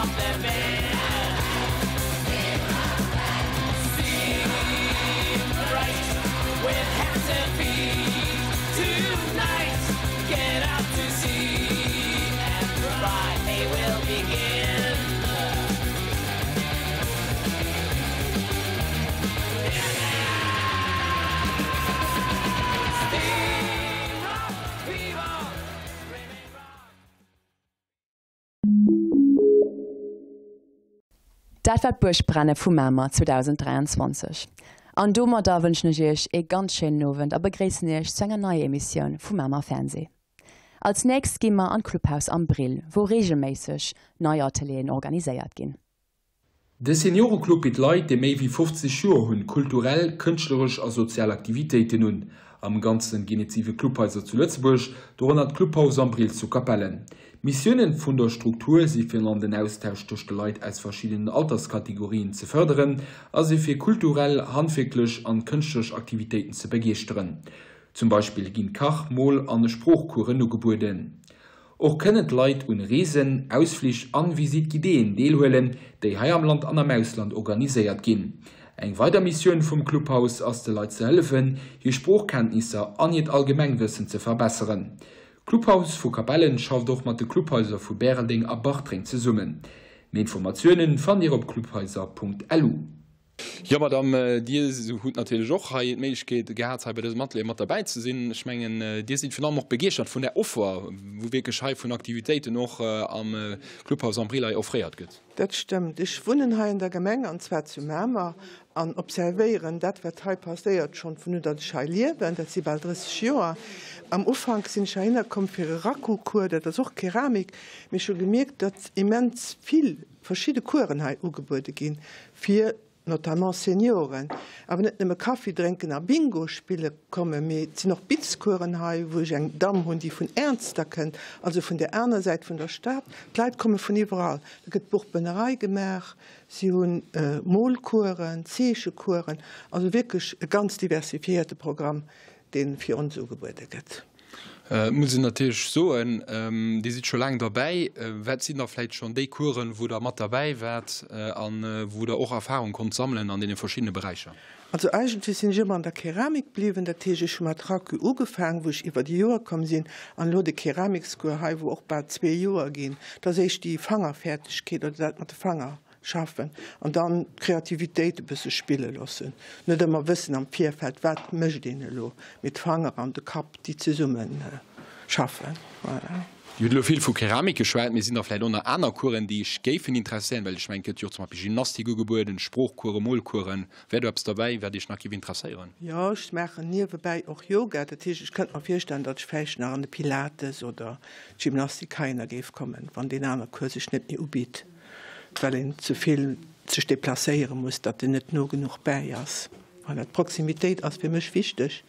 off their bed. Steam right with hands and feet tonight. Get out to sea and cry. They will begin. Dat war d'Buergbrenne vu Mamer 2023. An domadder wënschen ech iech ee ganz schéinen Owend a begréissen iech zu enger neier Emissioun vu Mamer Fernseh. Als nächst gi mer an d'Clubhaus am Brill, wou regelméisseg nei Atelieren organiséiert ginn. De Senioreclub bitt Leit, déi méi wéi 50 Joer hunn, kulturell, kënschtleresch a sozial Aktivitéiten un. Am Ganzen ginn et siwe Clubhaiser zu Lëtzebuerg, dorënner d'Clubhaus am Brill zu Capellen. D'Missiounen vun der Struktur si virun allem den Austausch tëscht de Leit aus verschiddenen Alterskategorien ze fërderen a se fir kulturell, handwierklech an kënschtleresch Aktivitéiten ze begeeschteren. Zum Beispill ginn Kach-, Mol an Sproochcoursen ugebueden. Och kënnen d'Leit un Reesen, Ausflich an Visite guidéeën deelhuelen, déi hei am Land an am Ausland organiséiert ginn. Eng weider Missioun vum Clubhaus ass de Leit ze hëllefen, hir Sproochkenntnisser an hiert Allgemengwëssen ze verbesseren. D'Clubhaus vu Capellen schafft och mat de Clubhaiser vu Bäreldeng a Bartreng zesummen. Méi Informatiounen fannt Dir op clubhaiser.lu. Jo, Madame, Dir hutt natierlech och hei d'Méiglechkeet gehat, hei bei dësem Atelier mat derbäi ze sinn. Ech mengen, Dir sidd virun allem och begeeschtert vun där Offer, wou wierklech hei vun Aktivitéiten och am Clubhaus am Brill hei offréiert gëtt. Dat stëmmt. Ech wunnen hei an der Gemeng, an zwar zu Mamer, an observéieren dat, wat hei passéiert, schonn vun u datt ech hei liewen. Dat si bal 30 Joer. Am Ufank sinn ech heihinner komm fir e Raku-Cours, dat ass och Keramik, mee ech hu gemierkt, datt immens vill verschidde Coursen hei ugebuede ginn, fir notamment Senioren, awer net nëmme Kaffi drénken a Bingo spille kommen, mee et sinn och Bitzcoursen hei, wou ech eng Damm hunn, déi vun Ernster kënnt, also vun där aner Säit vun der Stad. D'Leit komme vun iwwerall. Da gëtt Buchbënnerei gemaach, si hu Molcoursen, Zeechecoursen, also wierklech e ganz diversifiéierte Programm, dee fir ons ugebuede gëtt. Et muss een natierlech soen, Dir sidd scho laang derbäi. Wat sinn da vläicht schonn déi Coursen, wou Der mat derbäi waart a wou Der och Erfahrung konnt sammelen an deene verschiddene Beräicher? Also eigentlech sinn ech ëmmer an der Keramik bliwwen. Dat heescht, ech hu mat Raku ugefaangen, wou ech iwwer déi Joer komm sinn, an elo de Keramikscours hei, wou och bal zwee Joer ginn. Dat ass éischt déi Fangerfertigkeet oder dat mat de Fanger. Schaffen an dann d'Kreativitéit e bësse spille loossen. Net ëmmer wëssen am Virfeld, wat mécht een elo, mee d'Fanger an de Kapp, déi zesumme schaffen. Voilà. Dir hutt elo vill vu Keramik geschwat, mee sinn da vläicht och nach aner Coursen, déi Iech géifen interesséieren? Well ech mengen, et gëtt jo och zum Beispill Gymnastik ugebueden, Sproochcoursen, Molcoursen. Wär do eppes derbäi, wat Iech nach géif interesséieren? Jo, ech maachen niewebäi och Yoga. Dat heescht, ech kënnt mer virstellen, datt ech vläicht nach an de Pilates oder d'Gymnastik heihinner géif kommen, wann deen aner Cours sech net méi ubitt. well een ze vill sech deplacéiere muss, datt en net no genuch bäi ass. Voilà, d'Proximitéit ass fir mech wichteg,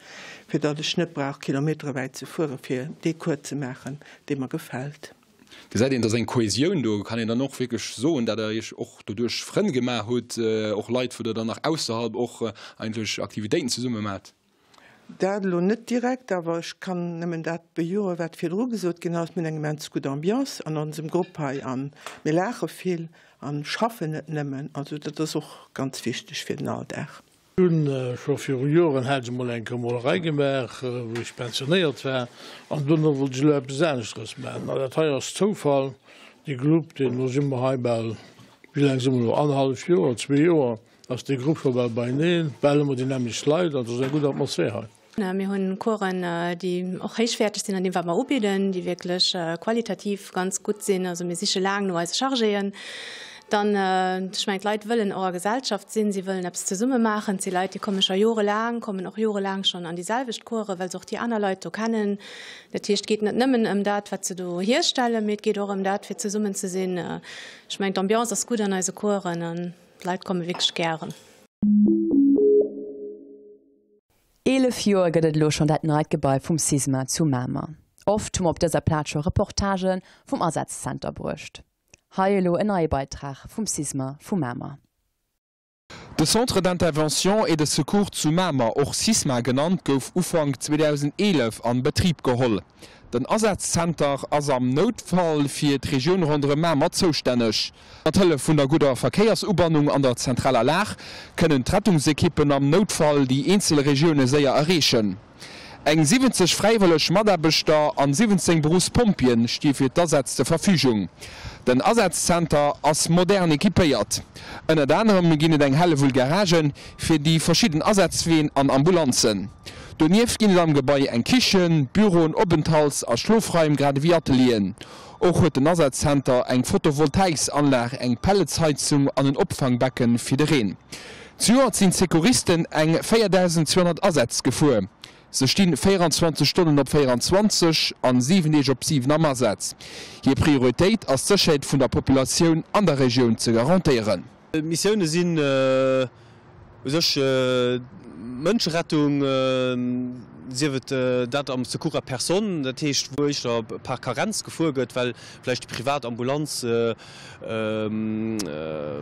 fir datt ech net brauch kilometerewäit ze fuere fir dee Cours ze maachen, dee mer gefält. Gesäit een, dass eng Kohäsioun do, kann een dann och wierklech soen, dat Der Iech och doduerch Frënn gemaach hutt, och Leit, wou Der dann nach ausserhalb och eigentlech Aktivitéiten zesumme maacht? Dat elo net direkt, awer ech kann nëmmen dat bejoen, wat virdru gesot ginn ass. Mir hunn eng immens gutt Ambiance an onsem Grupp hei a mir laache vill a schaffen net nëmmen. Also dat ass och ganz wichteg fir den Alldag. Ech hunn scho viru Joren hat ech emol eng Kéier Molerei gemaach, wou ech pensionéiert war, an duerno wollt ech elo eppes aneschteres maachen. An dat hei ass Zoufall, dee Grupp, deen, elo si mer hei bal, wéi laang si mer elo, annerhallef Joer, zwee Joer, Ass dee Grupp scho bal beineen, bal ëmmer déi nämmlecht Leit, also ass eng gutt Atmosphär hei. Mir hunn Coursen, déi och héichwäerteg sinn an deem, wat mer ubidden, déi wierklech qualitativ ganz gutt sinn. Also mir siche laang no eise Chargéen. Dann, ech mengen, d'Leit wëllen och a Gesellschaft sinn, si wëllen eppes zesumme maachen. Et si Leit, déi komme scho jorelaang, kommen och jorelaang schonn an déi selwecht Coursen, well se och déi aner Leit do kennen. Dat heescht, et geet net nëmmen ëm dat, wat se do hierstellen, mee et geet och ëm dat, fir zesummen ze sinn. Ech mengen, d'Ambiance ass gutt an eise Coursen an. D'Leit komme wierklech gären. 11 Joer gëtt et elo schonn dat neit Gebai vum SYSMA zu Mamer. Oft hu mer op dëser Plaz scho Reportagë vum Asazzenter bruecht. Hei elo en neie Beitrag vum SYSMA vu Mamer. De Centre d'intervention et de secours zu Mamer, och Cisma genannt, gouf Ufank 2011 an Betrib geholl. Den Asazzenter ass am Noutfall fir d'Regioun ronderëm Mamer zoustänneg. Mat Hëllef vun der gudder Verkéiersubannung an der zentraler Lag kënnen d'Rettungsekippen am Noutfall déi eenzel Regioune séier erreechen. Eng 70 fräiwëlleg Mataarbechter an 17 Beruffspompjeeën sti fir d'Asätz zur Verfügung. Den Asazzenter ass modern equipéiert. Ënnert anerem ginn et eng Hellewull Garagen fir déi verschidden Asazween an Ambulanzen. Donieft ginn et am Gebai eng Kichen, Büroen, Openthalts a Schlofraim grad ewéi Atelieren. Och huet den Asazzenter eng Photovoltaiksanlag, eng Pelletsheizung an en Opfangbecken fir de Reen. Zejoert sinn d'Secouristen eng 4.200 Asätz gefuer. Se stinn 24 Stonnen op 24 an 7 Deeg op 7 am Asaz. Hir Prioritéit ass d'Sécherheet vun der Populatioun an der Regioun ze garantéieren. D'Missioune sinn u sech Mënscherettung, sief et dat am Secours à personne, dat heescht wou éischter par Karenz gefuer gëtt, well vläicht déi privat Ambulanz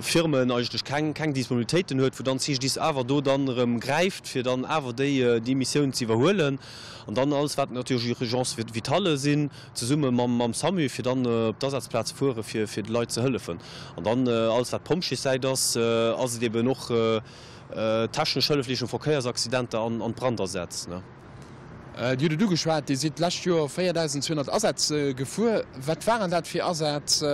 Firmen eigentlech keng keng Disponibilitéiten huet, wou dann CGDIS awer do dann erëm gräift, fir dann awer déi déi Missioun ze iwwerhuelen. An dann alles wat natierlech Urgences vitales sinn, zesumme mam mam SAMU, fir dann op d'Asazplaz ze fuere fir fir de Leit ze hëllefen. An dann alles wat Pompjeessäit ass, ass et eben och technesch Hëllefleeschung, Verkéiersaccidenter an an d'Brandasätz. Dir hutt et ugeschwat, Dir sidd d'lescht Joer 4.200 Asätz gefuer. Wat waren dat fir Asätz?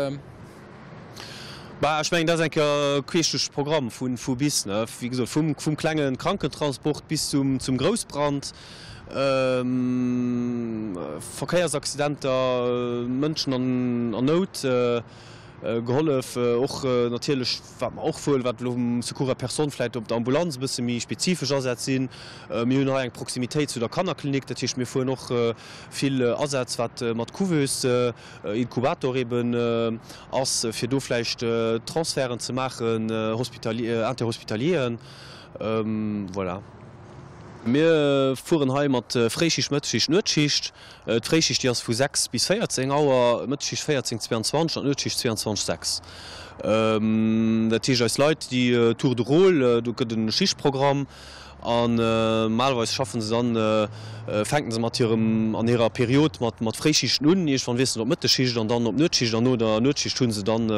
Bah, ech mengen, dat ass eng Kéier queesch duerch de Programm, vu vu bis, ne. Wéi gesot, vum vum klenge Krankentransport bis zum zum Groussbrand, Verkéiersaccidenter, Mënschen an an Nout gehollef, och natierlech, Wat mer och fueren, wat elo um Secours à personne vläicht op der Ambulanz e bësse méi spezifesch Asätz sinn, mir hunn hei eng Proximitéit zu der Kannerklinik, dat heescht mir fueren och vill Asätz wat mat Couveuse, Inkubator eben ass, fir do vläicht Transferten ze maachen, interhospitalieren. Voilà. Mir fueren hei mat Fréischicht, Mëttesschicht, Nuetsschicht. D'Fréischicht déi ass vu 6 bis 14 Auer, d'Mëttesschicht 14, 22 an d'Nuetsschicht 22, 6. Dat heescht eis Leit déi Tour de rôle, do gëtt e Schichtprogramm an normalerweis schaffen se dann, fänken se mat hirem an hirer Period mat mat Fréischichten un, iergendwann wiesselen se op Mëttesschicht an dann op Nuetsschicht an no der Nuetsschicht hu se dann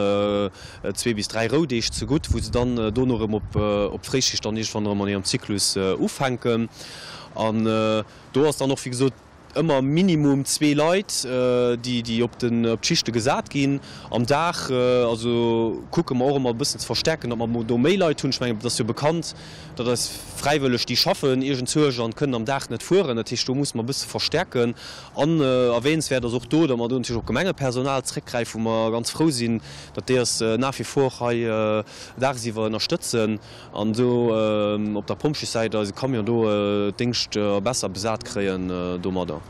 zwee bis dräi Roudeeg zegutt, wou se dann dono erëm op op d'Fréischicht dann iergendwann erëm an hirem Zyklus ufänken an do ass dann och wéi gesot ëmmer minimum zwee Leit, déi déi op den op d'Schichte gesat ginn am Dag. Also kucke mer och ëmmer e bëssen ze verstärken, datt mer do méi Leit hunn. Ech mengen, et ass jo bekannt, datt eis Fräiwëlleg, déi schaffen iergendzuerch an kënnen am Dag net fueren. Dat heescht, do musse mer e bësse verstärken. An erwähnenswäert ass och do, datt mer do natierlech op Gemengepersonal zréckgräifen, wou mer ganz frou sinn, datt déi eis nach wie vor hei dagsiwwer ënnerstëtzen. An esou op der Pompjeessäit eise Camion do Déngscht besser besat kréien domadder.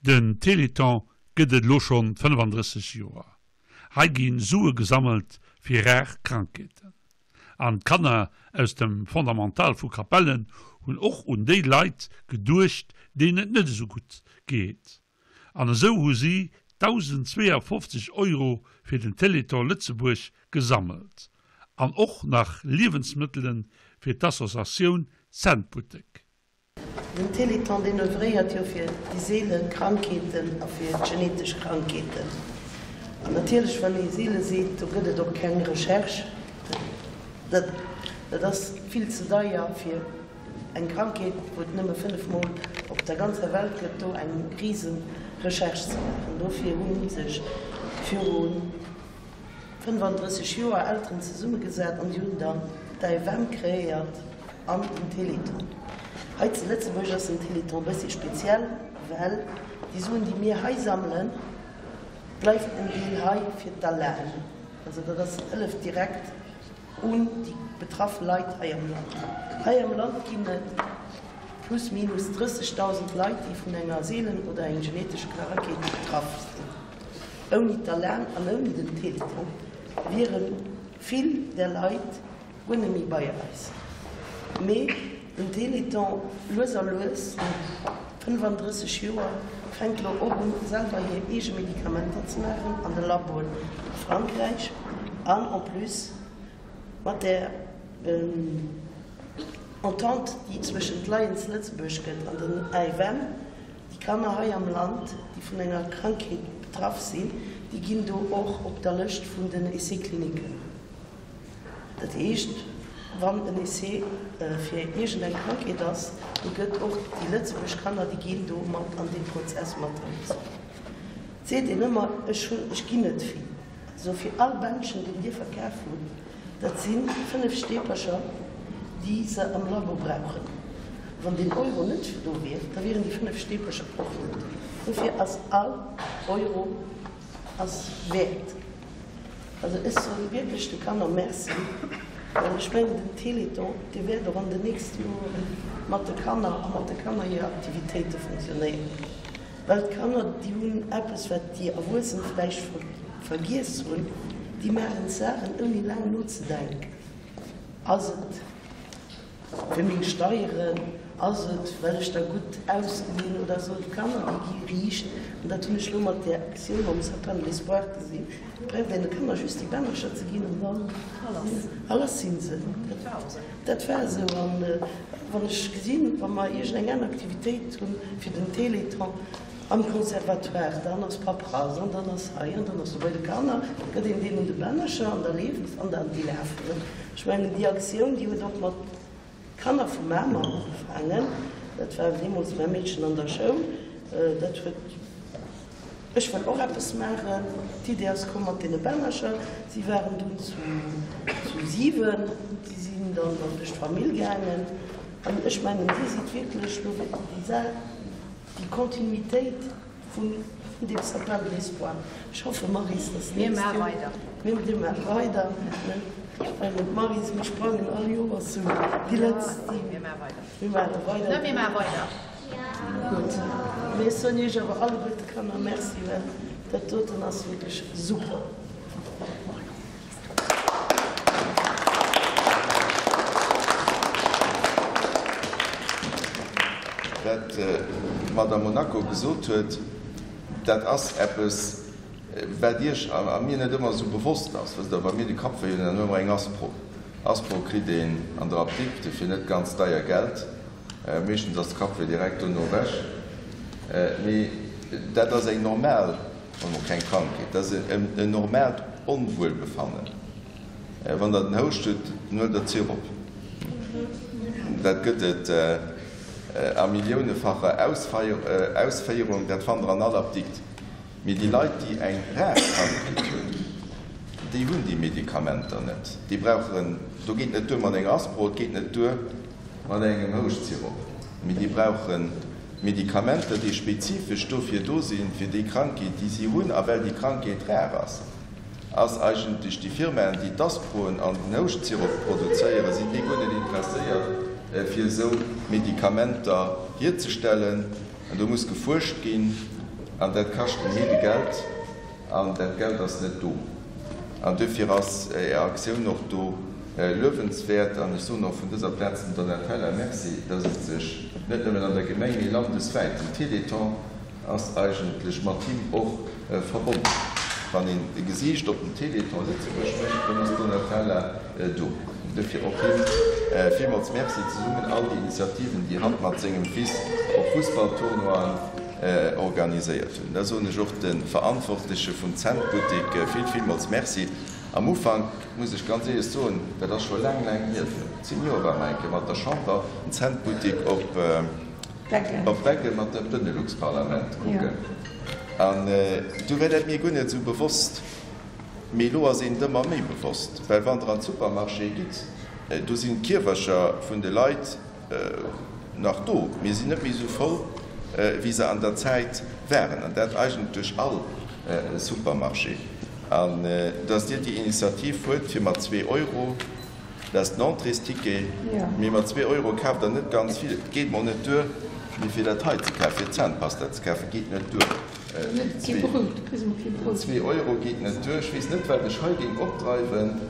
Den Téléthon gëtt et elo schonn 35 Joer. Hei gi Sue gesammelt fir rar Krankheeten. An d'Kanner aus dem Fondamental vu Capellen hunn och un déi Leit geduecht, deenen et net esou gutt geet. An esou hu si 1.052 Euro fir den Téléthon Lëtzebuerg gesammelt. An och nach Liewensmëttelen fir d'Associatioun Centbuttek. Den Téléthon deen oeuvréiert jo fir déi seele Krankheeten a fir d'genetesch Krankheeten. An natierlech wann ee seele seet, do gëtt et och keng Recherche. Dat dat ass vill ze deier fir eng Krankheet, wou et nëmme 5 mol op der ganzer Welt gëtt, do eng rise Recherche ze maachen. Dofir hu sech viru 35 Joer Elteren zesummegesat an déi hunn dann d'AFM kreéiert an den Téléthon. Hei zu Lëtzebuerg ass den Téléthon e bëssi speziell, well déi Suen, déi mir hei sammelen, bleift en Deel hei fir d'ALAN. Also dat ass hëlleft direkt un déi betraff Leit hei am Land. Hei am Land ginn et. plus minus 30.000 Leit, déi vun enger seelen oder eng genetesch Krankheet betraff sinn. Ouni d'ALAN an ouni den Téléthon wiere vill där Leit guer net méi bei eis. Mee den Téléthon, lues a lues, no 35 Joer, fänkt elo och un, selwer hir eege Medikamenter ze maachen an de Laboen a Frankräich an en plus mat där Entente, déi zwëschent Lions Lëtzebuerg gëtt an den AFM. Déi Kanner hei am Land, déi vun enger Krankheet betraff sinn, déi ginn do och op der Lëscht vun den Essai-cliniquen. Dat heescht, wann en Essai fir iergendeng Krankheet ass, do gëtt och déi Lëtzebuerg Kanner, déi ginn do mat an dee Prozess mat eragezogen. Et seet een ëmmer, ech hunn, ech ginn net vill. Also fir all Bändchen, deen Dir verkaf hutt, dat si 5 Steepercher, déi se am Labo brauchen. Wann deen Euro net do wier, da wieren déi 5 Steepercher och net do. Dofir ass all Euro ass wäert. Also ech soe wierklech de Kanner Merci, well ech mengen den Téléthon, dee wäert och an den nächste Jore mat de Kanner a mat de Kanner hir Aktivitéite fonctionnéieren. Well d'Kanner, déi hunn eppes, wat déi Erwuessen vläicht vergiess hunn, déi maachen d'Saachen ouni laang nozedenken. Ass et fir meng Steieren, ass et well ech da gutt ausgesinn oder esou. D'Kanner, déi gi riicht, an dat hunn ech elo mat där Aktioun mam Sapin de l'espoir gesinn, et braucht een de Kanner just déi Bännercher ze ginn an dann a lass si se. Dat war esou. An wann ech gesinn, wa mer iergendeng aner Aktivitéit hunn fir den Téléthon am Conservatoire, dann ass Paperass an dann ass hei an dann ass do bei de Kanner, gëtt een deenen de Bännercher an da leeft et an dann déi lafen. Ech mengen, déi Aktioun, déi huet och mat Kanner vu Mamer ugefaangen. Dat war deemools mäi Meedchen an der Schoul. Dat huet, ech wëll och eppes maachen. D'Idee ass komm mat deene Bännercher. Si waren dunn zu 7, déi sinn dann duerch d'Famill gaangen. An ech mengen, Dir sidd wierklech elo déi Saach, déi Kontinuitéit vun deem Sapin de l'espoir. Ech hoffe, Maryse, dass Mir maache weider. Mir maache weider. Ech mengen, d'Maryse, mir sprangen all Joers sou déi letzt. Mir maache weider. Mir maache weider. Ne, mir maache weider. Gutt. Mee ech soen Iech awer alleguerte Kanner Merci, well dat doten ass wierklech super. Wat d'Madame Monaco gesot huet, dat ass eppes, wat Iech a mir net ëmmer esou bewosst ass. Wësst Der, wa mir de Kapp wéi hunn, dann huele mer eng Aspro. Aspro kritt een an der Apdikt fir net ganz deier Geld. Meeschtens ass de Kappwéi direkt dono ewech. Mee dat ass eng normal, wann och keng Krankheet, dat ass en normaalt Onwuelbefannen. Wann Der den Houscht hutt, dann huelt Der Zirop. Dat gëtt et a milliouneffacher Ausféierung, dat fannt Der an all Apdikt. Mee déi Leit, déi eng rar Krankheet hunn, déi hunn déi Medikamenter net. Déi brauchen, do geet net duer mat enger Aspro, et geet net duer mat engem Houscht-Sirop, mee déi brauche Medikamenter, déi spezifesch dofir do sinn, fir déi Krankheet, déi si hunn. A well déi Krankheet rar ass, ass eigentlech déi Firmaen, déi d'Asproen an den Houscht-Sirop produzéieren, sinn déi guer net interesséiert, fir esou Medikamenter hierzestellen. An do muss gefuerscht ginn, an dat kascht en Heede Geld, an dat Geld ass net do. An duerfir ass Är Aktioun och do luewenswäert. An ech soen och vun dëser Plaz dem Donatella Merci, dass et sech net nëmmen an der Gemeng, mee landeswäit, den Téléthon ass eigentlech mat him och verbonnen. Wann een e Gesiicht op den Téléthon Lëtzebuerg mécht, dann ass d'Donatella do. Duerfir och him villmools Merci, zesummen all déi Initiativen, déi hatt mat sengem Fils op Fussballtournoien organiséiert hunn. Da soen ech och de Verantwortleche vum Zentbuttek vill, villmools Merci. Am Ufank, muss ech ganz éierlech soen, dat ass scho laang, laang hier, virun 10 Joer ware mer eng Kéier mat der Chamber den Zentbuttek op Beggen mat dem Benelux-Parlament kucken. An du war dat mir guer net esou bewosst. Mee elo ass een et ëmmer méi bewosst, well wann Der an d'Supermarchéë gitt, do sinn d'Kierwercher vun de Leit nach do, mee sinn net méi esou voll, wéi se an der Zäit waren. An dat eigentlech duerch all Supermarché. An dass Dir déi Initiativ huet, fir mat zwee Euro. Dat ass den Entréesticket. Mee mat zwee Euro kaaft Der net ganz vill. Et geet mol net duer, mee fir dat hei ze kafen, fir d'Zahnpasta ze kafen, geet net duer. Zwee Euro geet net duer. Ech weess net, wat ech hei géing opdreiwen,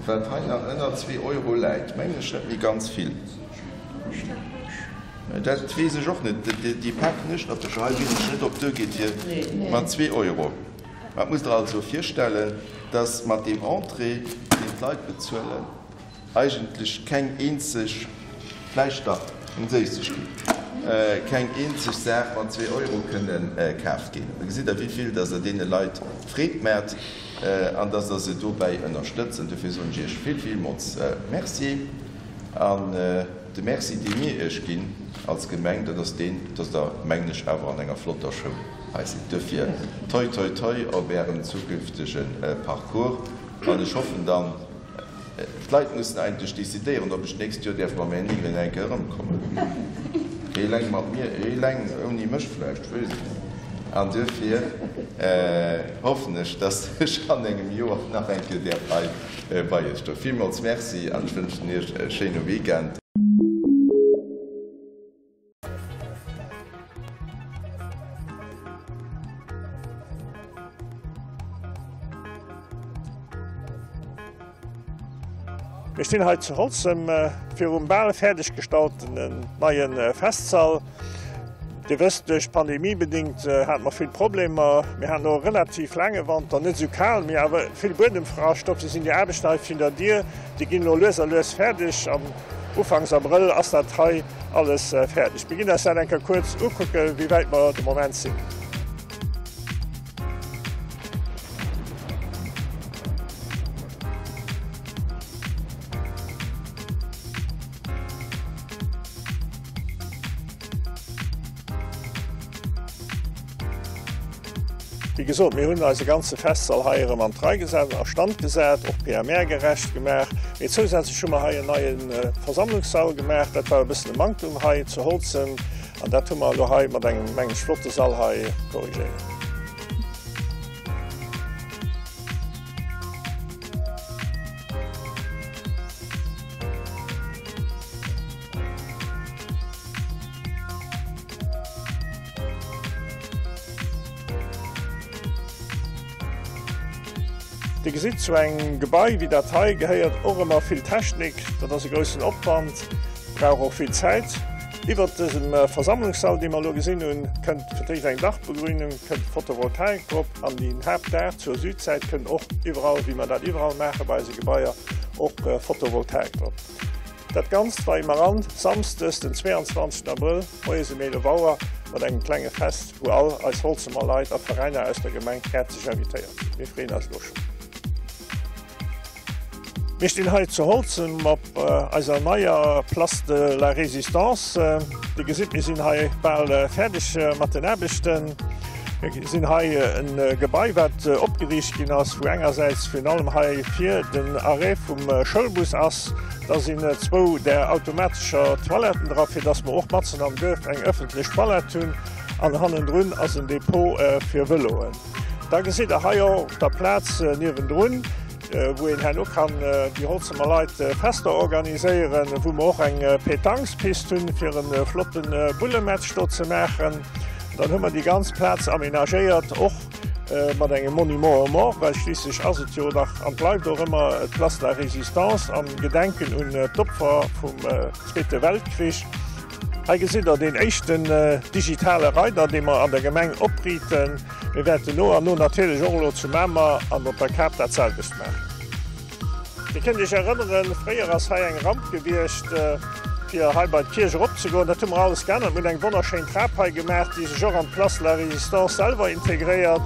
wat hei nach ënner zwee Euro läit. Mengen ech net méi ganz vill. Dat weess ech och net. Déi Pak Nueschnappercher hei weess ech net, ob duergeet fir mat zwee Euro. Mä et musst Der also virstellen, dass mat deem Entrée, deen d'Leit bezuelen, eigentlech keng eenzeg, vläicht dach eng Séissegkeet, keng eenzeg Saach mat zwee Euro kënne kaaft ginn. Da gesitt Der, wéi vill dass Der deene Leit Freed maacht an dass Der se dobäi ënnerstëtzt. An dofir soen ech Iech vill, villmools Merci. An de Merci, dee mir Iech ginn als Gemeng, dat ass deen, dass Der, mengen ech, awer an enger flotter Schoul hei sidd. Duerfir toi, toi, toi op Ären zukünftege Parcours. An ech hoffen dann, d'Leit mussen eigentlech decidéieren, ob ech d'nächst Joer däerf mam Här Nigrin eng Kéier erëmkommen. Eleng mat mir, eleng ouni mech vläicht, ech weess et net. An duerfir hoffen ech, dass ech an engem Joer nach eng Kéier däerf hei bei Iech stoen. Villmools Merci an ech wënschen Iech e schéine Weekend. Mir stinn hei zu Holzem virum bal fäerdeg gestalltenen neie Festsall. Dir wësst, duerch d'Pandemie bedingt hate mer vill Problemer. Mir haten och e relativ laange Wanter, net esou kal, mee awer vill Buedemfrascht. Dofir sinn déi Aarbechten hei virun der Dier, déi ginn elo lues a lues fäerdeg an Ufanks Abrëll ass dat hei alles fäerdeg. Mir ginn eis dat eng Kéier kuerz ukucken, wéi wäit mer de Moment sinn. Wéi gesot, mir hunn eise ganze Festsall hei erëm an d'Rei gesat, a Stand gesat, och PMR-gerecht gemaach. Mee zousätzlech hu mer hei en neie Versammlungssall gemaach. Dat war e bëssen e Manktum hei zu Holzem an dat hu mer elo hei mat engem, mengen ech, flotte Sall hei korrigéiert. Dir gesitt, zu engem Gebai wéi dat hei gehéiert och ëmmer vill Technik. Dat ass e groussen Opwand, brauch och vill Zäit. Iwwert dësem Versammlungssall, dee mer elo gesinn hunn, kënnt fir d'éischt eng Dachbegrünung, kënnt Photovoltaik drop an den Haaptdaach zur Südsäit kënnt och iwwerall, wéi mer dat iwwerall maache bei eise Gebaier, och Photovoltaik drop. Dat Ganzt weie mer an, Samsdes den 22 Abrëll, moies um 11 Auer, mat engem klenge Fest, wou all eis Holzemer Leit a Veräiner aus der Gemeng häerzlech invitéiert sinn. Mir freeën eis elo schonn. Mir stinn hei zu Holzem op eiser neier Place de la Résistance. Dir gesitt, mir sinn hei bal fäerdeg mat den Aarbechten. Mir gesinn hei e Gebai, wat opgeriicht ginn ass, wou engersäits virun allem hei vir den Arrêt vum Schoulbus ass. Da sinn zwou där automatescher Toiletten dra, fir dass mer och matzen am Duerf eng ëffentlech Toilette hunn. An hannendrun ass en Depot fir Vëloen. Da gesitt Der hei och op der Plaz niewendrun, wou een herno kann déi Holzemer Leit Fester organiséieren, wou mer och eng Pétangspist hunn, fir e flotte Bullematch do ze maachen. Dann hu mer déi ganz Plaz aménagéiert, och mat engem Monument aux morts, well schliisslech ass et jo nach an bleift och ëmmer d'Place de la Résistance am Gedenken un d'Opfer vum Zweete Weltkrich. Hei gesitt Der deen éischten digitale Reider, dee mer an der Gemeng opriiten. Mir wäerten no an no natierlech och elo zu Mamer an op der Kap dat selwecht maachen. Dir kënnt Iech erënneren, fréier ass hei eng Ramp gewiescht, fir hei bei d'Kierch eropzegoen. Dat hu mer alles geännert. Mir hunn eng wonnerschéin Trap hei gemaach, déi sech och an d'Place de la Résistance selwer integréiert.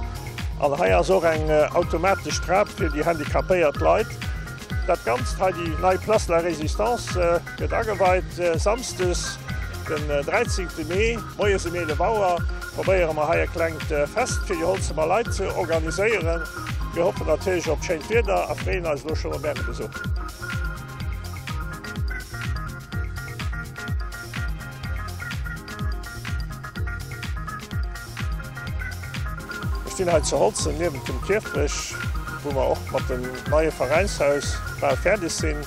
An hei ass och eng automatesch Trap fir déi handicapéiert Leit. Dat Ganzt hei, déi nei Place de la Résistance, gëtt ageweit samsdes den 13 Mee moies um 11 Auer. Probéiere mer hei e klengt Fest fir déi Holzemer Leit ze organiséieren. Mir hoffen natierlech op schéint Wieder a freeën eis elo schonn op Äre Besuch. Mir stinn hei zu Holzem niewent dem Kierfech, wou mer och mat dem neie Veräinshaus. bal fäerdeg sinn.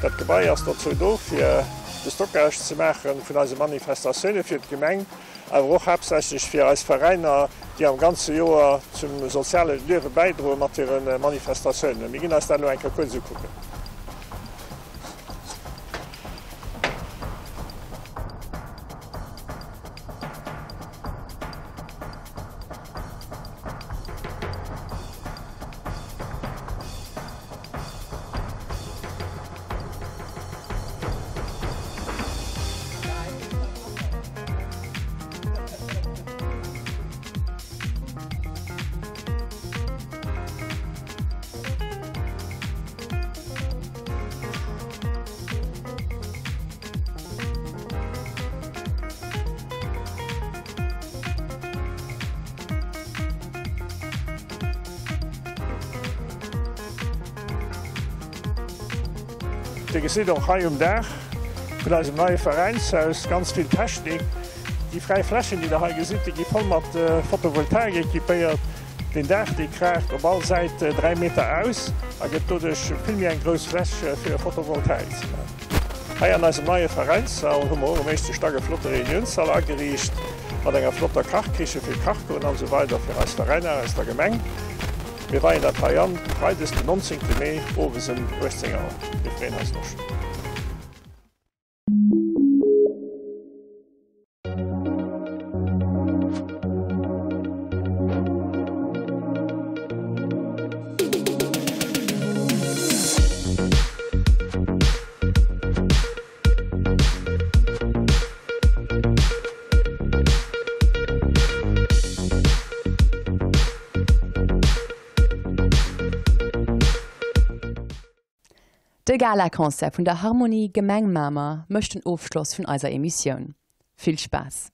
Dat Gebai ass dozou do, fir de Stockage ze maache vun eise Manifestatioune fir d'Gemeng, awer och haaptsächlech fir eis Veräiner, déi am ganze Joer zum soziale Liewe bäidroe mat hire Manifestatiounen. Mir ginn eis dat elo eng Kéier kuerz ukucken. Dir gesitt och hei um Daach vun eisem neie Veräinshaus ganz vill Technik. Déi fräi Flächen, déi Der hei gesitt, déi gi voll mat Photovoltaik équipéiert. Den Daach, dee kraagt op all Säit 3 Meter aus a gëtt doduerch vill méi eng grouss Fläch fir Photovoltaik ze maachen. Hei an eisem neie Veräinssall hu mer och um éischte Stack e flotte Reuniounssall ageriicht mat enger flotter Kachkiche fir Kachgoen an esou weider fir eis Veräiner aus der Gemeng. Mir weien dat hei an, Freides den 19 Mee owes ëm 18 Auer. Mir freeën eis elo schonn. De Galaconcert vun der Harmonie Gemeng Mamer mécht den Ofschloss vun eiser Emissioun. Vill Spaass!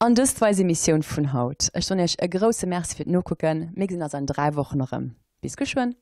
An dëst war eis Emissioun vun haut. Ech soen iech e grousse Merci fir d'Nokucken. Mir gesinn eis an 3 Wochen erëm. Bis geschwënn!